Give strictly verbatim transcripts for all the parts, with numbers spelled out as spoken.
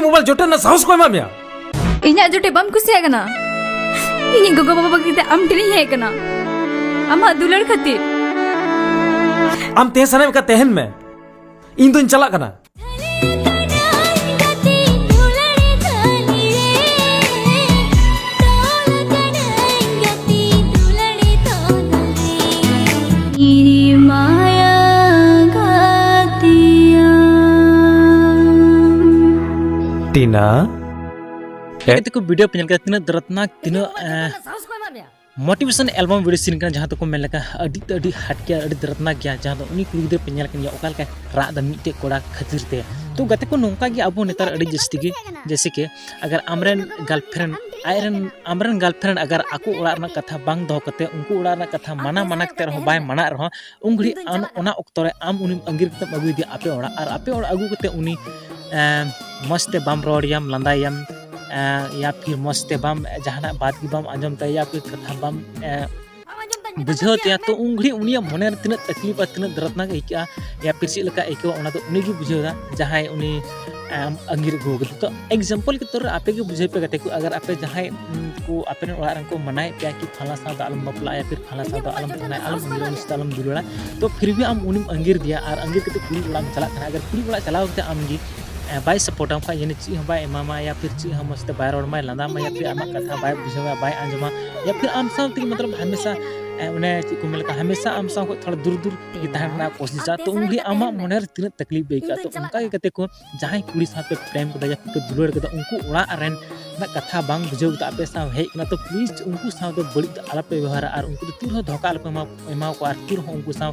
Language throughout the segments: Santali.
ᱢᱳᱵᱟᱭᱤᱞ ᱡᱚᱴᱮᱫ ᱨᱮᱱᱟᱜ ᱥᱟᱦᱚᱥ ᱠᱚ ᱮᱢᱟᱜ ᱢᱮᱭᱟ? ᱤᱧᱟᱜ ᱡᱚᱴᱮᱫ ᱵᱟᱢ ᱠᱩᱥᱤᱭᱟᱜ ᱠᱟᱱᱟ? ᱤᱧᱤᱡ ᱜᱚᱜᱚ ᱵᱟᱵᱟ ᱵᱟᱹᱜᱤ ᱠᱟᱛᱮ ᱟᱢ ᱴᱷᱮᱱᱤᱧ ᱦᱮᱡ ᱟᱠᱟᱱᱟ, ᱟᱢᱟᱜ ᱫᱩᱞᱟᱹᱲ ᱠᱷᱟᱹᱛᱤᱨ᱾ ᱟᱢ ᱛᱟᱦᱮᱸ ᱥᱟᱱᱟᱭᱮᱫ ᱢᱮ ᱠᱷᱟᱱ ᱛᱟᱦᱮᱱ ᱢᱮ, ᱤᱧ ᱫᱚᱧ ᱪᱟᱞᱟᱜ ᱠᱟᱱᱟ᱾ ᱴᱤᱱᱟ, ᱮ- ᱛᱟᱠᱚ ᱵᱷᱤᱰᱤᱭᱳ ᱯᱮ ᱧᱮᱞ ᱠᱮᱫᱟ, ᱛᱤᱱᱟᱹᱜ ᱫᱚᱨᱫᱽᱱᱟᱠ, ᱛᱤᱱᱟᱹᱜ, ᱮ, ᱢᱳᱴᱤᱵᱷᱮᱥᱚᱱ ᱮᱞᱵᱟᱢ ᱵᱷᱤᱰᱤᱭᱳ ᱥᱤᱱ ᱠᱟᱱᱟ, ᱡᱟᱦᱟᱸ ᱫᱚᱠᱚ ᱢᱮᱱ ᱞᱮᱠᱟ ᱟᱹᱰᱤ ᱛᱮ ᱟᱹᱰᱤ ᱦᱟᱹᱴᱠᱮ, ᱟᱹᱰᱤ ᱫᱚᱨᱫᱽᱱᱟᱠ ᱜᱮᱭᱟ, ᱡᱟᱦᱟᱸ ᱫᱚ ᱩᱱᱤ ᱠᱩᱲᱤ ᱜᱤᱫᱽᱨᱟᱹ ᱯᱮ ᱧᱮᱞ ᱠᱟᱱ ᱜᱮᱭᱟ, ᱚᱠᱟ ᱞᱮᱠᱟᱭ ᱨᱟᱜ ᱮᱫᱟ ᱢᱤᱫᱴᱮᱡ ᱠᱚᱲᱟ ᱠᱷᱟᱹᱛᱤᱨ ᱛᱮ᱾ ᱛᱚ ᱜᱟᱛᱮ ᱠᱚ, ᱱᱚᱝᱠᱟ ᱜᱮ ᱟᱵᱚ ᱱᱮᱛᱟᱨ ᱟᱹᱰᱤ ᱡᱟᱹᱥᱛᱤ ᱜᱮ, ᱡᱮᱭᱥᱮ ᱠᱤ ᱟᱜᱟᱨ ᱟᱢᱨᱮᱱ ᱜᱟᱨᱞᱯᱷᱨᱮᱱᱰ, ᱟᱡᱨᱮᱱ, ᱟᱢᱨᱮᱱ ᱜᱟᱨᱞᱯᱷᱨᱮᱱᱰ ᱟᱜᱟᱨ ᱟᱠᱚ ᱚᱲᱟᱜ ᱨᱮᱱᱟᱜ ᱠᱟᱛᱷᱟ ᱵᱟᱝ ᱫᱚᱦᱚ ᱠᱟᱛᱮ, ᱩᱱᱠᱩ ᱚᱲᱟᱜ ᱨᱮᱱᱟᱜ ᱠᱟᱛᱷᱟ ᱢᱟᱱᱟ ᱢᱟᱱᱟ ᱠᱟᱛᱮ ᱨᱮᱦᱚᱸ ᱵᱟᱭ ᱢᱟᱱᱟᱜ ᱨᱮᱦᱚᱸ, ᱩᱱ ᱜᱷᱟᱹᱲᱤᱡ ᱟᱢ ᱚᱱᱟ ᱚᱠᱛᱚ ᱨᱮ ᱟᱢ ᱩᱱᱤᱢ ᱟᱸᱜᱤᱨ ᱠᱟᱛᱮᱢ ᱟᱹᱜᱩᱭᱮᱫᱮᱭᱟ ᱟᱯᱮ ᱚᱲᱟᱜ, ᱟᱨ ᱟᱯᱮ ᱚᱲᱟᱜ ᱟᱹᱜᱩ ᱠᱟᱛᱮ ᱩᱱᱤ, ᱮᱸ, ᱢᱚᱡᱽ ᱛᱮ ᱵᱟᱢ ᱨᱚᱲ ᱟᱭᱟᱢ, ᱞᱟᱸᱫᱟᱭᱟᱢ, ᱮᱸ, ᱭᱟ ᱯᱷᱤᱨ ᱢᱚᱡᱽ ᱛᱮ ᱵᱟᱢ, ᱡᱟᱦᱟᱱᱟᱜ ᱵᱟᱛ ᱜᱮ ᱵᱟᱢ ᱟᱸᱡᱚᱢ ᱛᱟᱭᱟ, ᱭᱟ ᱯᱷᱤᱨ ᱠᱟᱛᱷᱟ ᱵᱟᱢ, ᱮᱸ, ᱵᱩᱡᱷᱟᱹᱣ ᱛᱟᱭᱟ, ᱛᱚ ᱩᱱ ᱜᱷᱟᱹᱲᱤᱡ ᱩᱱᱤᱭᱟᱜ ᱢᱚᱱᱮ ᱨᱮ ᱛᱤᱱᱟᱹᱜ ᱛᱟᱠᱞᱤᱯ ᱟᱨ ᱛᱤᱱᱟᱹᱜ ᱫᱚᱨᱫᱽᱱᱟᱠ ᱟᱹᱭᱠᱟᱹᱜᱼᱟ, ᱭᱟ ᱯᱷᱤᱨ ᱪᱮᱫ ᱞᱮᱠᱟ ᱟᱹᱭᱠᱟᱹᱣᱟ, ᱚᱱᱟ ᱫᱚ ᱩᱱᱤ ᱜᱮ ᱵᱩᱡᱷᱟᱹᱣ ᱮᱫᱟ, ᱡᱟᱦᱟᱸᱭ ᱩᱱᱤ, ᱮᱸ, ᱟᱸᱜᱤᱨ ᱟᱹᱜᱩ ᱟᱠᱟᱫᱟ᱾ ᱛᱚ ᱮᱠᱡᱟᱢᱯᱚᱞ ᱠᱮ ᱛᱚᱨ ᱨᱮ ᱟᱯᱮ ᱜᱮ ᱵᱩᱡᱷᱟᱹᱣ ᱯᱮ ᱜᱟᱛᱮ ᱠᱚ, ᱟᱜᱟᱨ ᱟᱯᱮ ᱡᱟᱦᱟᱸᱭ, ᱩᱱᱠᱩ ᱟᱯᱮ ᱨᱮᱱ ᱚᱲᱟᱜ ᱨᱮᱱ ᱠᱚ ᱢᱟᱱᱟᱭᱮᱫ ᱯᱮᱭᱟ ᱠᱤ ᱯᱷᱟᱞᱟ ᱥᱟᱶ ᱫᱚ ᱟᱞᱚᱢ ᱵᱟᱯᱞᱟᱜᱼᱟ, ᱭᱟ ᱯᱷᱤᱨ ᱯᱷᱟᱞᱟ ᱥᱟᱶ ᱫᱚ ᱟᱞᱚᱢ ᱛᱟᱦᱮᱱᱟ, ᱟᱞᱚᱢ ᱟᱸᱜᱤᱨᱟ, ᱩᱱᱤ ᱥᱟᱶ ᱫᱚ ᱟᱞᱚᱢ ᱫᱩᱞᱟᱹᱲᱟ, ᱛᱚ ᱯᱷᱤᱨ ᱵᱷᱤ ᱟᱢ ᱩᱱᱤᱢ ᱟᱸᱜᱤᱨ ᱮᱫᱮᱭᱟ ᱟᱨ ᱟᱸᱜᱤᱨ ᱠᱟᱛᱮ ᱠᱩᱲᱤ ᱚᱲᱟᱜ ᱮᱢ ᱪᱟᱞᱟᱜ ᱠᱟᱱᱟ, ᱟᱜᱟᱨ ᱠᱩᱲᱤ ᱚᱲᱟᱜ ᱪᱟᱞᱟᱣ ᱠᱟᱛᱮ ᱟᱢ ᱜᱮ, ᱮᱸ, ᱵᱟᱭ ᱥᱟᱯᱳᱨᱴ ᱟᱢ ᱠᱷᱟᱡ, ᱡᱟᱹᱱᱤᱡ ᱪᱮᱫ ᱦᱚᱸ ᱵᱟᱭ ᱮᱢᱟᱢᱟ, ᱭᱟ ᱯᱷᱤᱨ ᱪᱮᱫ ᱦᱚᱸ ᱢᱚᱡᱽ ᱛᱮ ᱵᱟᱭ ᱨᱚᱲ ᱟᱢᱟᱭ, ᱞᱟᱸᱫᱟ ᱟᱢᱟᱭ, ᱭᱟ ᱯᱷᱤᱨ ᱟᱢᱟᱜ ᱠᱟᱛᱷᱟ ᱵᱟᱭ ᱵᱩᱡᱷᱟᱹᱣᱟ, ᱵᱟᱭ ᱟᱸᱡᱚᱢᱟ, ᱭᱟ ᱯᱷᱤᱨ ᱟᱢ ᱥᱟᱶ ᱛᱮᱜᱮ ᱢᱚᱛᱞᱚᱵ ᱦᱟᱢᱮᱥᱟ, ᱮᱸ, ᱚᱱᱮ ᱪᱮᱫ ᱠᱚ ᱢᱮᱱ ᱞᱮᱠᱟ, ᱦᱟᱢᱮᱥᱟ ᱟᱢ ᱥᱟᱶ ᱠᱷᱚᱡ ᱛᱷᱚᱲᱟ ᱫᱩᱨ ᱫᱩᱨ ᱜᱮ ᱛᱟᱦᱮᱱ ᱨᱮᱱᱟᱜ ᱠᱳᱥᱤᱥᱟ᱾ ᱛᱚ ᱩᱱ ᱜᱷᱟᱹᱲᱤᱡ ᱟᱢᱟᱜ ᱢᱚᱱᱮ ᱨᱮ ᱛᱤᱱᱟᱹᱜ ᱛᱟᱠᱞᱤᱯ ᱟᱹᱭᱠᱟᱹᱜᱼᱟ᱾ ᱛᱚ ᱚᱱᱠᱟ ᱜᱮ ᱜᱟᱛᱮ ᱠᱚ, ᱡᱟᱦᱟᱸᱭ ᱠᱩᱲᱤ ᱥᱟᱶ ᱯᱮ ᱯᱨᱮᱢ ᱠᱮᱫᱟ ᱭᱟ ᱯᱮ ᱫᱩᱞᱟᱹᱲ ᱠᱮᱫᱟ, ᱩᱱᱠᱩ ᱚᱲᱟᱜ ᱨᱮᱱ ᱨᱮᱱᱟᱜ ᱠᱟᱛᱷᱟ ᱵᱟᱝ ᱵᱩᱡᱷᱟᱹᱣ ᱠᱟᱛᱮ ᱟᱯᱮ ᱥᱟᱶ ᱦᱮᱡ ᱠᱟᱱᱟ, ᱛᱚ ᱯᱞᱤᱡᱽ ᱩᱱᱠᱩ ᱥᱟᱶ ᱫᱚ ᱵᱟᱹᱲᱤᱡ ᱫᱚ ᱟᱞᱚᱯᱮ ᱵᱮᱵᱚᱦᱟᱨᱟ ᱟᱨ ᱩᱱᱠᱩ ᱫᱚ ᱛᱤ ᱨᱮᱦᱚᱸ ᱫᱷᱳᱠᱟ ᱟᱞᱚᱯᱮ ᱮᱢᱟ, ᱮᱢᱟ ᱠᱚᱣᱟ ᱟᱨ ᱛᱤ ᱨᱮᱦᱚᱸ ᱩᱱᱠᱩ ᱥᱟᱶ,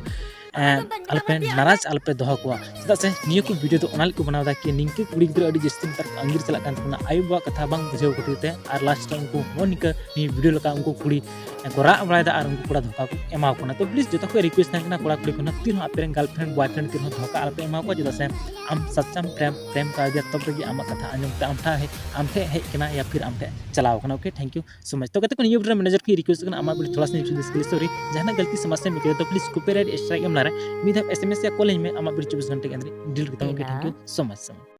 ᱮᱸ, ᱟᱞᱚᱯᱮ ᱱᱟᱨᱟᱡᱽ ᱟᱞᱚᱯᱮ ᱫᱚᱦᱚ ᱠᱚᱣᱟ᱾ ᱪᱮᱫᱟᱜ ᱥᱮ ᱱᱤᱭᱟᱹ ᱠᱚ ᱵᱷᱤᱰᱤᱭᱳ ᱫᱚ ᱚᱱᱟ ᱞᱟᱹᱜᱤᱫ ᱠᱚ ᱵᱮᱱᱟᱣ ᱮᱫᱟ ᱠᱤ ᱱᱤᱝᱠᱟᱹ ᱠᱩᱲᱤ ᱜᱤᱫᱽᱨᱟᱹ ᱟᱹᱰᱤ ᱡᱟᱹᱥᱛᱤ ᱱᱮᱛᱟᱨ ᱠᱚ ᱟᱸᱜᱤᱨ ᱪᱟᱞᱟᱜ ᱠᱟᱱ ᱛᱟᱵᱚᱱᱟ ᱟᱭᱳ ᱵᱟᱵᱟᱣᱟᱜ ᱠᱟᱛᱷᱟ ᱵᱟᱝ ᱵᱩᱡᱷᱟᱹᱣ ᱠᱷᱟᱹᱛᱤᱨ ᱛᱮ, ᱟᱨ ᱞᱟᱥᱴ ᱨᱮ ᱩᱱᱠᱩ ᱱᱚᱜᱼᱚ ᱱᱤᱝᱠᱟᱹ ᱱᱤᱭᱟᱹ ᱵᱷᱤᱰᱤᱭᱳ ᱞᱮᱠᱟ ᱩᱱᱠᱩ ᱠᱩᱲᱤ ᱠᱚ ᱨᱟᱜ ᱵᱟᱲᱟᱭᱮᱫᱟ ᱟᱨ ᱩᱱᱠᱩ ᱠᱚᱲᱟ ᱫᱷᱳᱠᱟ ᱠᱚ ᱮᱢᱟ ᱠᱚ ᱠᱟᱱᱟ᱾ ᱛᱚ ᱯᱞᱤᱡᱽ ᱡᱚᱛᱚ ᱠᱷᱚᱱ ᱨᱤᱠᱩᱭᱮᱥᱴ ᱛᱟᱦᱮᱸ ᱠᱟᱱᱟ ᱠᱚᱲᱟ ᱠᱩᱲᱤ ᱠᱚ ᱱᱟ ᱛᱤ ᱨᱮᱦᱚᱸ ᱟᱯᱮ ᱨᱮᱱ ᱜᱟᱨᱞᱯᱷᱨᱮᱱᱰ ᱵᱚᱭᱯᱷᱨᱮᱱᱰ ᱛᱤ ᱨᱮᱦᱚᱸ ᱫᱷᱳᱠᱟ ᱟᱞᱚᱯᱮ ᱮᱢᱟ ᱠᱚᱣᱟ, ᱪᱮᱫᱟᱜ ᱥᱮ ᱟᱢ ᱥᱟᱪᱟᱢ ᱯᱨᱮᱢ, ᱯᱨᱮᱢ ᱠᱟᱣᱫᱮᱭᱟ ᱛᱚᱵᱮ ᱜᱮ ᱟᱢᱟᱜ ᱠᱟᱛᱷᱟ ᱟᱸᱡᱚᱢ ᱛᱮ ᱟᱢ ᱴᱷᱮᱱ ᱦᱮᱡ, ᱟᱢ ᱴᱷᱮᱱ ᱦᱮᱡ ᱠᱟᱱᱟ ᱭᱟ ᱯᱷᱤᱨ ᱟᱢ ᱴᱷᱮᱱ ᱪᱟᱞᱟᱣ ᱠᱟᱱᱟ᱾ ᱳᱠᱮ, ᱛᱷᱮᱝᱠ ᱭᱩ ᱥᱳ ᱢᱟᱪ᱾ ᱛᱚ ᱜᱟᱛᱮ ᱠᱚ, ᱱᱤᱭᱟᱹ ᱵᱷᱤᱰᱤᱭᱳ ᱨᱮ ᱢᱮᱱᱮᱡᱟᱨ ᱠᱚ ᱨᱤᱠᱩᱭᱮᱥᱴ ᱠᱟᱱᱟ ᱟᱢᱟᱜ ᱵᱷᱤᱰᱤᱭᱳ ᱛᱷᱚᱲᱟ ᱥᱟ ᱱᱤᱪᱮ ᱰᱤᱥᱠᱨᱤᱯᱥᱚᱱ ᱨᱮ ᱡᱟᱦᱟᱱᱟᱜ ᱜᱟᱞᱛᱤ ᱥᱚᱢᱟᱡᱽ ᱥᱮ ᱢᱤᱫ ᱠᱟᱛᱮ, ᱛᱚ ᱯᱞᱤᱡ ᱠᱚᱯᱤᱨᱟᱭᱤᱴ ᱥᱴᱨᱟᱭᱤᱠ ᱮᱢ ᱞᱟᱨᱮ ᱢᱤᱫ ᱫᱷᱟᱣ ᱮᱥ ᱮᱢ ᱮᱥ ᱭᱟ ᱠᱚᱞ ᱟᱹᱧ ᱢᱮ, ᱟᱢᱟᱜ ᱵᱷᱤᱰᱤᱭᱳ ᱪᱚᱵᱵᱤᱥ ᱜᱷᱚᱱᱴᱟ ᱜᱮ ᱟᱸᱫᱨᱤ ᱰᱤᱞᱤᱴ ᱠᱟᱛᱟᱢ᱾ ᱳᱠᱮ, ᱛᱷᱮᱝᱠ ᱭᱩ ᱥᱳ ᱢᱟᱪ᱾